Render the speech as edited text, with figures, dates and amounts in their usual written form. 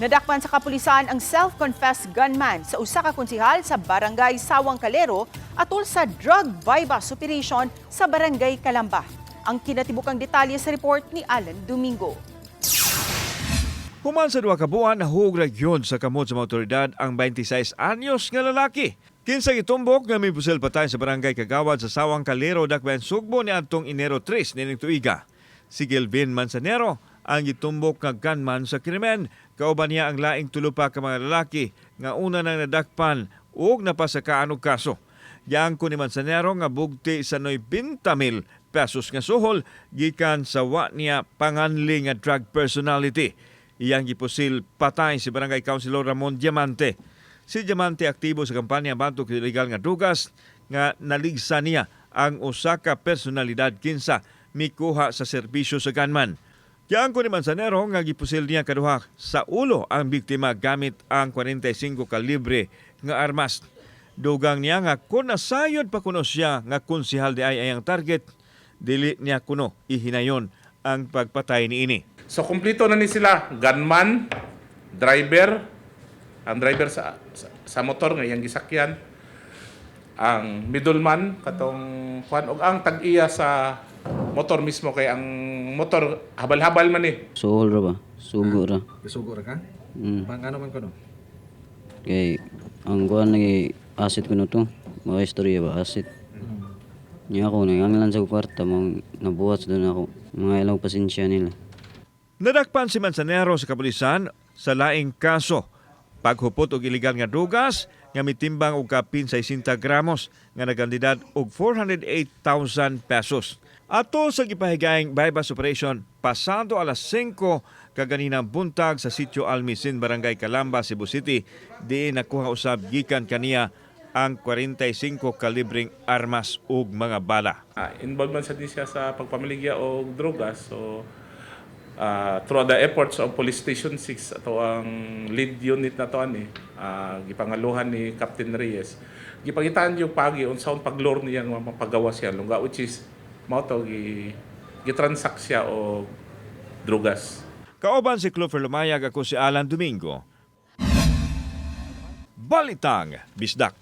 Nadakpan sa kapulisan ang self-confessed gunman sa usa ka konsihal sa Barangay Sawang Calero atol sa drug buy-bust operation sa Barangay Calamba. Ang kinatibukang detalye sa report ni Alan Domingo. Human sa 2 ka buwan, nahug ra gyud sa kamot sa mga otoridad ang 26 anyos nga lalaki. Kinsa gitumbok nga mipusil patay sa Barangay Kagawad sa Sawang Calero, Dakbayan Sugbo niadtong Enero 3 nining tuiga. Si Gilvin Manzanero ang gitumbok nga gunman sa krimen. Kauban niya ang laing tulo pa ka mga lalaki nga una nang nadakpan ug napasakaan og kaso. Giangko ni Manzanero nga bugti sa 90,000 pesos nga suhol gikan sa wa niya panganli nga drug personality. Iyang gipusil patay si Barangay Councilor Ramon Diamante. Si Diamante aktibo sa kampanya batok ilegal nga drugas nga naligsa niya ang usa ka personalidad kinsa mikuha sa serbisyo sa gunman. Giangko ni Manzanero nga gipusil niya kaduha sa ulo ang biktima gamit ang 45 kalibre nga armas. Dugang niya nga kung nasayod pa kuno siya nga konsihal diay ay ang target, dili niya kuno ihinayon ang pagpatay niini. So kumpleto na ni sila, gunman, driver, ang driver sa motor nga iyang gisakyan, ang middleman katong kuan og ang tag-iya sa motor mismo kay ang motor habal-habal man eh. Suhol ra ba? Sugo ra. Gisugo ra ka? Mm. Pang ano man kuno? Kay ang kuan lagi asset ko na to. Mga istorya ba asset. Nya ako nanganglan sa kwarta mong nabuhat sa doon ako. Mga ilang pasensya nila. Nadakpan si Manzanero sa kapulisan sa laing kaso. Paghupot og illegal nga drugas nga mitimbang og kapin 60 gramos nga nagkantidad og 408,000 pesos. Ato sa gipahigayeng buy-bust operation pasado alas 5 kaganinang buntag sa Sitio Almicin, Barangay Calamba, Cebu City, diin nakuha usab gikan kaniya ang 45 kalibreng armas ug mga bala. Involved man sa din siya sa pagpamaligya og drogas. So through the efforts of Police Station 6, ato ang lead unit na to ani, gipangaluhan ni Captain Reyes. Gipangitaan yung pagi unsaon paglure niya nga mapagawa siya lungga, which is mao to gi gitransact siya og drogas. Kauban si Clover Lumayag, ako si Alan Domingo. Balitang Bisdak.